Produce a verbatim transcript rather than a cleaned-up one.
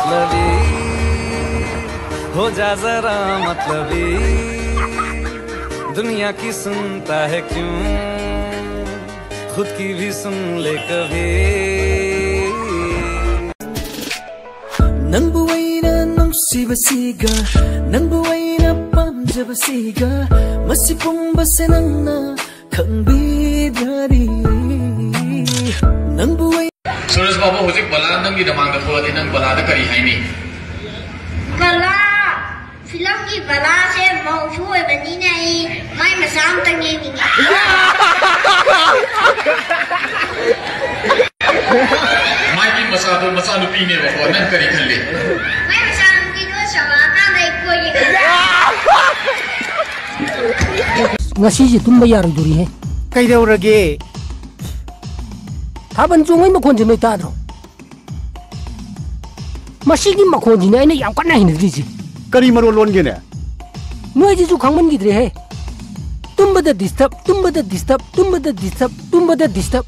मतलबी, हो जा जरा मतलबी, दुनिया की सुनता है क्यों, खुद की भी सुन ले कभी. ꯅꯪꯕꯨ ꯑꯩꯅ ꯅꯨꯡꯁꯤꯕꯁꯤꯒ, ꯅꯪꯕꯨ ꯑꯩꯅ ꯄꯥꯝꯖꯕꯁꯤꯒ, ꯃꯁꯤ ꯄꯨꯝꯕꯁꯦ ꯅꯪꯅ ꯈꯪꯕꯤꯗ꯭ꯔꯗꯤ. ꯅꯪꯕꯨ ꯑꯩ ꯁꯨꯔꯖ ꯕꯥꯕꯨ, ꯍꯧꯖꯤꯛ ꯕꯂꯥ ꯅꯪꯒꯤ ꯅꯃꯥꯡꯗ ꯊꯣꯛꯂꯛꯑꯗꯤ ꯅꯪ ꯕꯂꯥꯗ ꯀꯔꯤ ꯍꯥꯏꯅꯤ? ꯕꯂꯥ, ꯐꯤꯂꯝꯒꯤ ꯕꯂꯥꯁꯦ ꯃꯧꯁꯨ ꯑꯣꯏꯕꯅꯤꯅ ꯑꯩ ꯃꯥꯏ ꯃꯆꯥ ꯑꯝꯇꯪ ꯌꯦꯡꯅꯤꯡꯉꯦ꯫ ꯃꯥꯒꯤ ꯃꯆꯥꯗꯣ ꯃꯆꯥꯅꯨꯄꯤꯅꯦꯕꯀꯣ, ꯅꯪ ꯀꯔꯤ ꯈꯜꯂꯤ? ꯃꯥꯏ ꯃꯆꯥꯅꯨꯄꯤꯗꯣ ꯆꯥꯎꯔꯛꯑꯀꯥꯟꯗ ꯑꯩ ꯀꯣꯏꯒꯦ ꯈꯜꯂꯦ꯫ ꯉꯁꯤꯁꯦ ꯇꯨꯝꯕ ꯌꯥꯔꯣꯏꯗꯣꯔꯤꯍꯦ꯫ ꯀꯩꯗꯧꯔꯒꯦ? ꯊꯥꯕꯜ ꯆꯣꯡꯕꯩ ꯃꯈꯣꯟꯁꯦ ꯅꯣꯏ ꯇꯥꯗ꯭ꯔꯣ? ꯃꯁꯤꯒꯤ ꯃꯈꯣꯟꯁꯤꯅꯦ ꯑꯩꯅ ꯌꯥꯝ ꯀꯟꯅ ꯍꯩꯅꯗ꯭ꯔꯤꯁꯦ꯫ ꯀꯔꯤ ꯃꯔꯣꯜ ꯂꯣꯟꯒꯦꯅꯦ? ꯅꯣꯏꯁꯤꯁꯨ ꯈꯪꯃꯟꯈꯤꯗ꯭ꯔꯦꯍꯦ꯫ ꯇꯨꯝꯕꯗ disturb, ꯇꯨꯝꯕꯗ disturb, ꯇꯨꯝꯕꯗ disturb, ꯇꯨꯝꯕꯗ disturb꯫